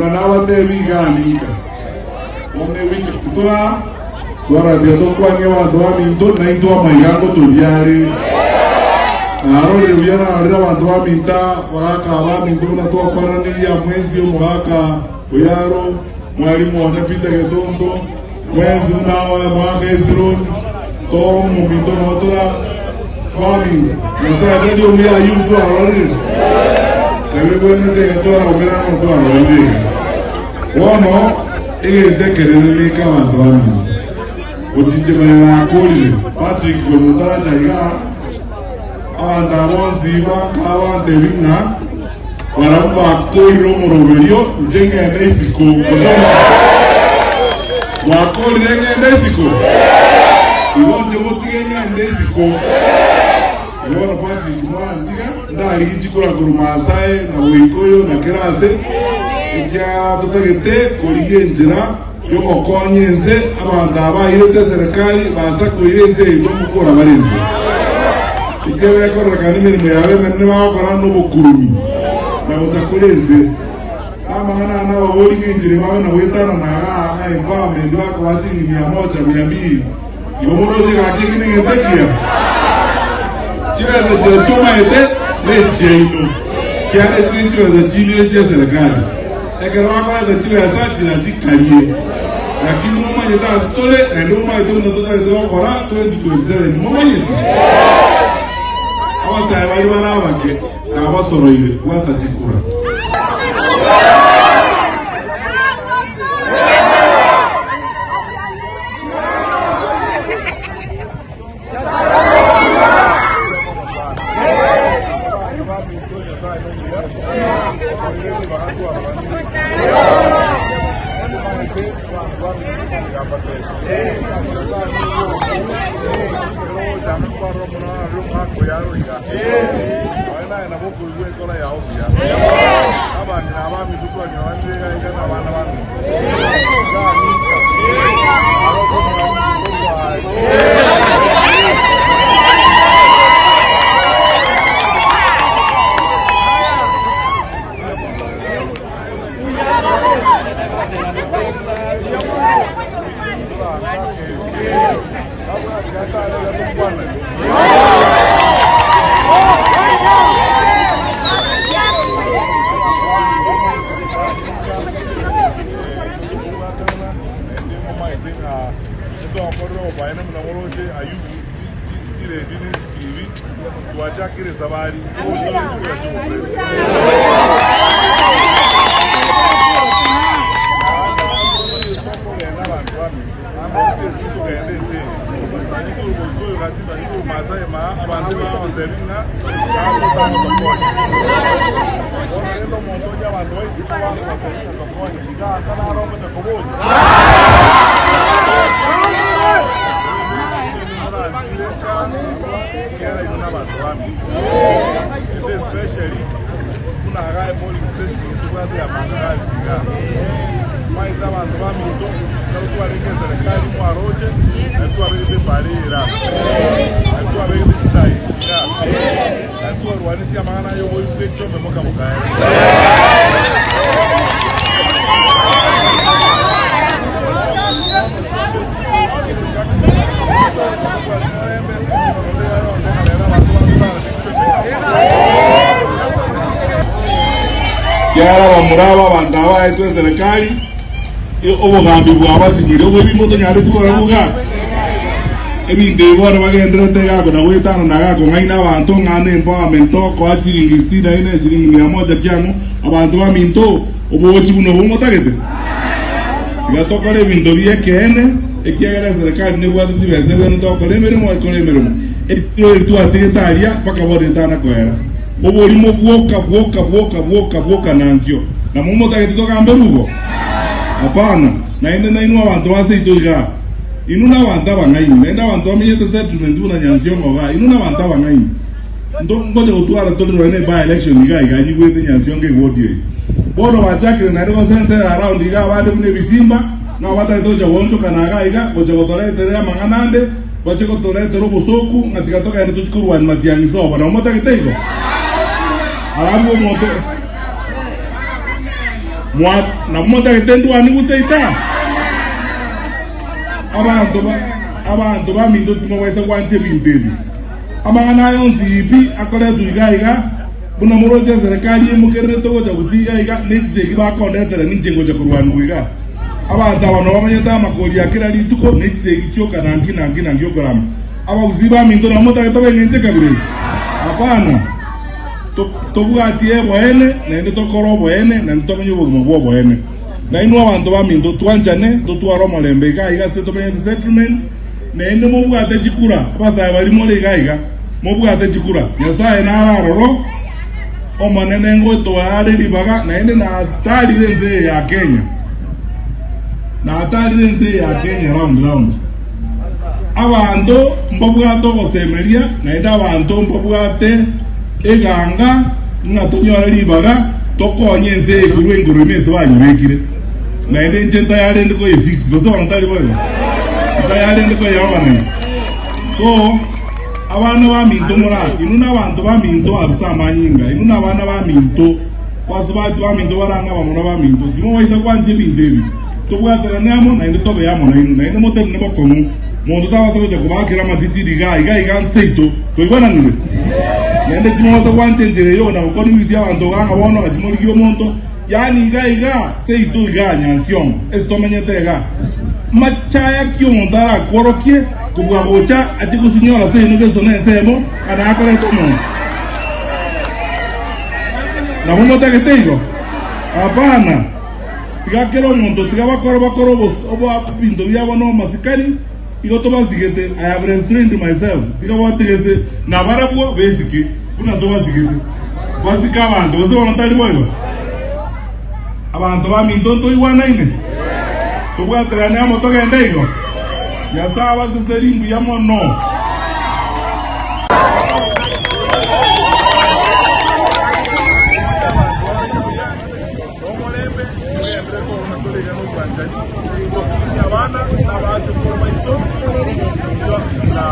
Buna nabateebie iga ninka. Bono ewiki tora twarabia tokwanie abanto baminto, naintwe amaiga ngotoria are. Narorire buya narorire abanto baminto aa, abagaaka baminto buna twakwananirie amo ense y'omogaka Oyaro, mwalimu one Peter Getonto, mwensi buna omogaka Hezironi, Tom ominto nao tora baminto. Nyasae tari omuya ayio twarorire? Nabo ebwenerete iga twaraumerana buna twarorire iga. Bono egento ekenene neke abanto baminto. Gochinche konya nakorire, Patrick konya otaracha igaa, abanto aba bonsi bakaba bantebi ng'a barabwo bakorire omoroberio inche ng'ende isiko. Gose mwakorire ng'ende isiko? Igo inche motige ng'ende isiko. Igo bono Patrick morantiga ndarigie chikura korwa Maasai na Gikuyu na kera ase, ekiagera totagete korigia enchera y'ogokonya ense, abanto aba bairete eserekari basakoire ense yaito ngokora bare ense. Ekiagera ekororekana emeremo yabo emenene bagokora nobokurumi na gosakora ense. Namang'ana aya nababorie ng'a enchera babe na goetanana iga aa ng'a empowerment bakoba siringi mia moja mia mbili. Igo moroche gaki eki negento ekiya? Chibesa chiria chiomaete nechiaino, kiagera echi nechibesa chibire chi'eserekari. Ekero bakoreta chibesa chiria chikarie. Lakini momanyete ase tore, naende momanyete buna totagete gokora 2027, momanyete? Abasae baria bare abake nabasoroire, bwata chikura. Kiagera abamura aba abanto aba baetwe eserekari, obogambi bwabasinyire, oboibi mbotonyareti korora iga. Ebinto ebi bono bagendererete iga kona goetana na iga kong'aina abanto ng'a nempowerment tokoa chiringi sitini na ine, chiringi mia moja kiang'o, abanto baminto, obochi buna obo motagete? Tiga tokore ebinto bi'ekeene, ekiagera eserekari nebwate chibesa ebwenerete gokora emeremo, ekore emeremo. Echiro eri twatigete aria mpaka bono etana koera. Oborimo bwoka bwoka bwoka bwoka bwoka nankio. Namo motagete togamberwe igo? Hapana. Naende nainwe abanto ba seito igaa, inwe nabanto abang'aini, naende abanto bamenyete settlement buna Nyansiongo igaa, inwe nabanto abang'aini. Nto ngocha gotwara tore nonya ne by election igaa igaa nyigwete Nyansiongo eward eye. Bono bachakire naende gosensera around igaa abande buna ebisimba, ng'a batagete gocha goonchokana igaa iga, gocha gotoreterera amang'ana ande, Bache gotoretera obosooku, ng'a tiga togende tochie korwania matiang'i sobo. Nabo motagete igo? Arabwo omonto. Mwa nabo motagete ndwani gose ita? Abanto ba abanto baminto timobaisa gwancha ebinto ebi. Amang'ana aya onsi pi akoretwe iga iga, buna moroche eserekari emokererete gocha gose iga iga, ne chisegi bakondetera ninche ngocha korwanigwa iga. Abanto aba nabo bamanyete amakori a kera rituko, ne chisegi chioka nanki nanki nanki okorama. Abagusii baminto nabo motagete beng'encho ekabira eye? Hapana. Tobwatie oboene, naende tokore oboene, naende tomenye obogima bw'oboene. Nainwe abanto baminto, twanchane, totware omorembe iga aiga ase tomenyete settlement, naende mobwate chikura, abasae baria more iga aiga, mobwate chikura. Nyasae nare aroro, Omonene ngotoa are ribaga, naende natarire ense eye ya Kenya, natarire ense eye ya Kenya round round. Abanto mbabwate ogosemeria, naende abanto mbabwate eganga ng'a tonyore ribaga tokonye ense eye korwa engoro ime ase banyebekire. Naende inche ntayarende koyefix, gose bono tari boigo? Ntayarende koyeorganize. So, abana baminto more aa, inwe nabanto baminto ase amanyinga, inwe nabana baminto, basubati baminto bare aa nabamura baminto, timobaisa gwancha ebinto ebi. Tobwaterane amo, naende tobe amo nainwe, naende motenene bokong'u. Monto tabasa gocha kobaakera amatitiri iga iga iga nseito. Twaigwananire? Naende timobasa gwancha enchera eyio na gokora emibisi y'abanto iga ng'a bono gachia morigie omonto, yaani iga iga seito iga nyansiongo, ase tomenyete iga. Machaya ki omonto arakworokie kobua gocha achie gosinyora seino geso na ensemo ng'a nakorete omonto? Nabo motagete igo? Hapana. Tiga kera omonto, tiga bakore bakore ebinto biabo namasikani, igo tobasigete, I have restrained myself, tiga batigese nabarabwo besike buna tobasigete. Basike abanto, gose bono tari boigo? Abanto baminto ntoigwanaine? Tobwaterane amo togende igo? Nyasae abaseseri mbuya mono. Nomorembe togenderere korora tore iga nobwanchani, tokinie abana na abachokoro baito, na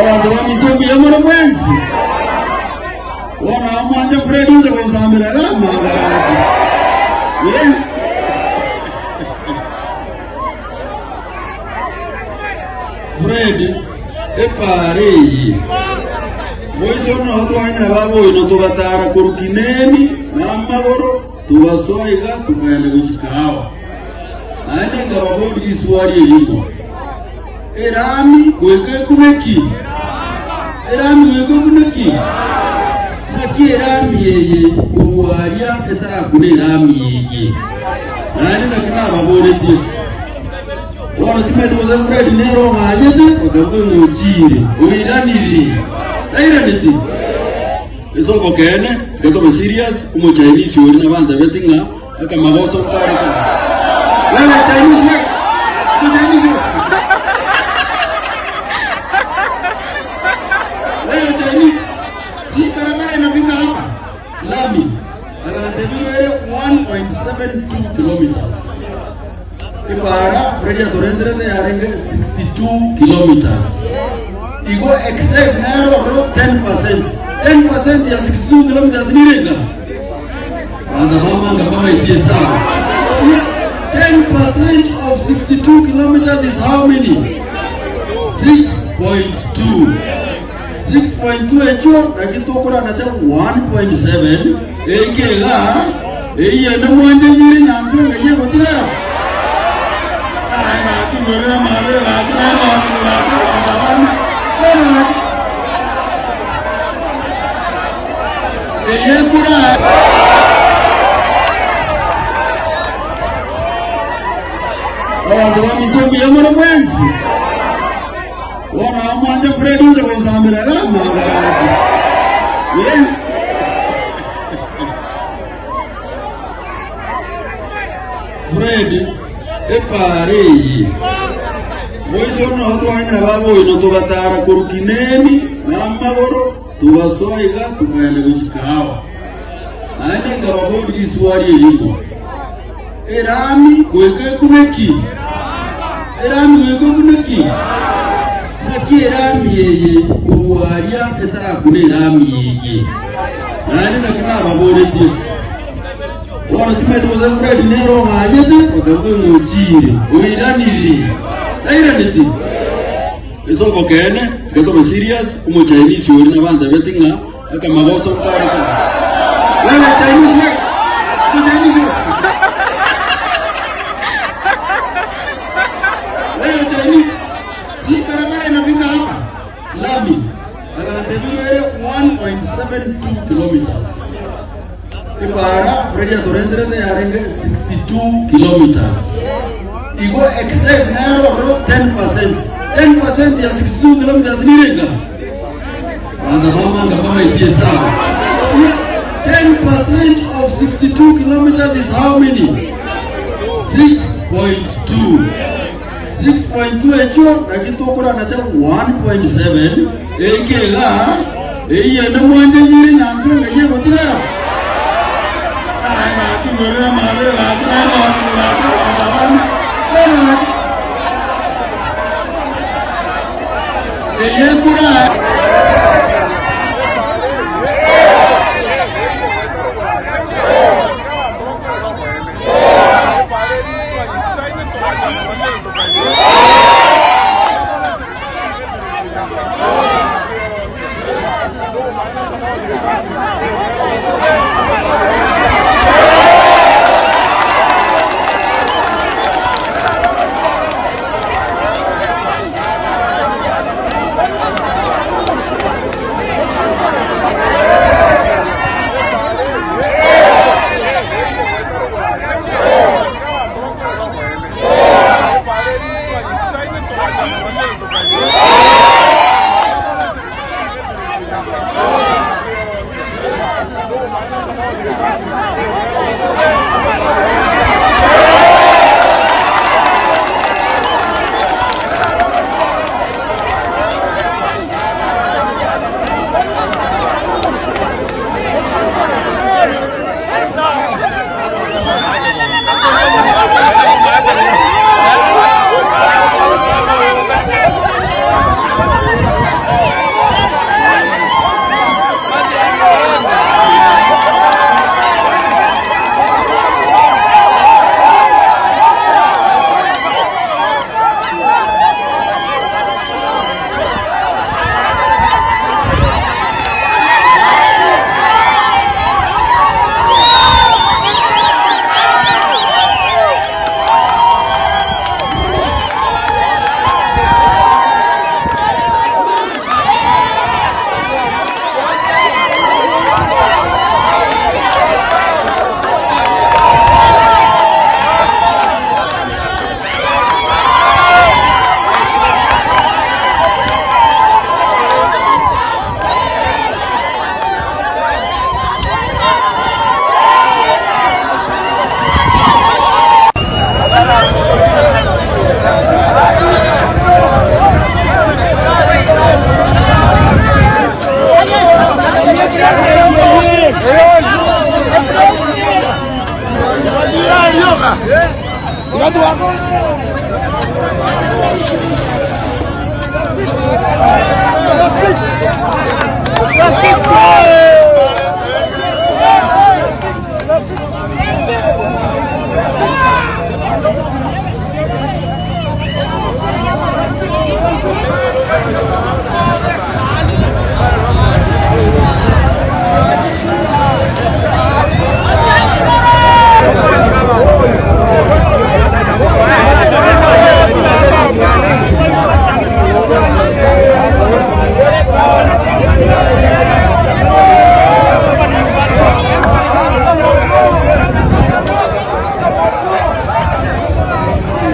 Abanto baminto mbuya more mwensi. Bono mwanche Fred oche gonsambera iga amanga gaki. Eh? Fred, epaara eye moiso noho twang'ina baba oino togatara korwa Kineni na amagoro togasoa iga tokaenda gochia Kahawa. Naende nkababoria riswali erimo, Erami goika ekune ki? Erami goika ekune ki? Naki erami eye korwa aria etarakune erami eye? Naende naki nababoretie. Bono timanyeti gose Fred nere ong'anyete, bakabuga ng'a ochiire, oiranire. Tairaneti. Ase obokeene, tiga tobe serious, omochainisi oria nabantabeti ng'a akamagoso nkare kare. Wewe Chinese wewe, Chinese wewe. Wewe Chinese, si barabara inafika hapa lami, akantebia ere 1.72 kilometers. Ebaara Fred atorenterete yarenge 62 kilometers. Igo excess nero ororo 10%. 10% ya 62 kilometers nirenga? Banda bamanga bamaitie esabu. Yeah, 10% of 62 kilometers is how many? 6.2. 6.2 echio naki tokoranacha 1.7 eike iga eyende mwanche nyiri nyanse ng'ai egotigara. Aye gaki ndorere amabere gaki na emambu gaki abanto abana bono gaki eye ekura Abanto baminto mbuya more mwensi. Bono amwanche Fred oche gonsambera iga amanga gaki. Eh? Fred, epaara eye. Moiso noho twanyora baboino togatara korwa Kineni na amagoro togasoa iga tokaenda gochia Kahawa. Naende nkababoria riswali erimo, Erami goika ekune ki? Erami goika ekune ki? Naki erami eye korwa aria etarakune erami eye? Naende naki nababoretie? Bono timanyeti gose Fred nere ong'anyete, bakabuga ng'a ochiire, oiranire, tairaneti. Ase obokeene, tiga tobe serious, omochainisi oria nabantabeti ng'a Akamagoso nkare kare. Wewe Chinese wewe. Wewe Chinese wewe. Wewe Chinese. Si barabara inafika hapa. Lami. Agantebirie 1.72 kilometers. Ibara Fred atorenterete yarenge 62 kilometers. Igo excess nero ro 10%. 10% ya 62 kilometers nirenga. Bana bamanga bamaitie esabu. 10% of 62 kilometers is how many? 6.2. 6.2 ekio naki tokoranacha 1.7 eike iga eyende mwanche nyiri nyanse.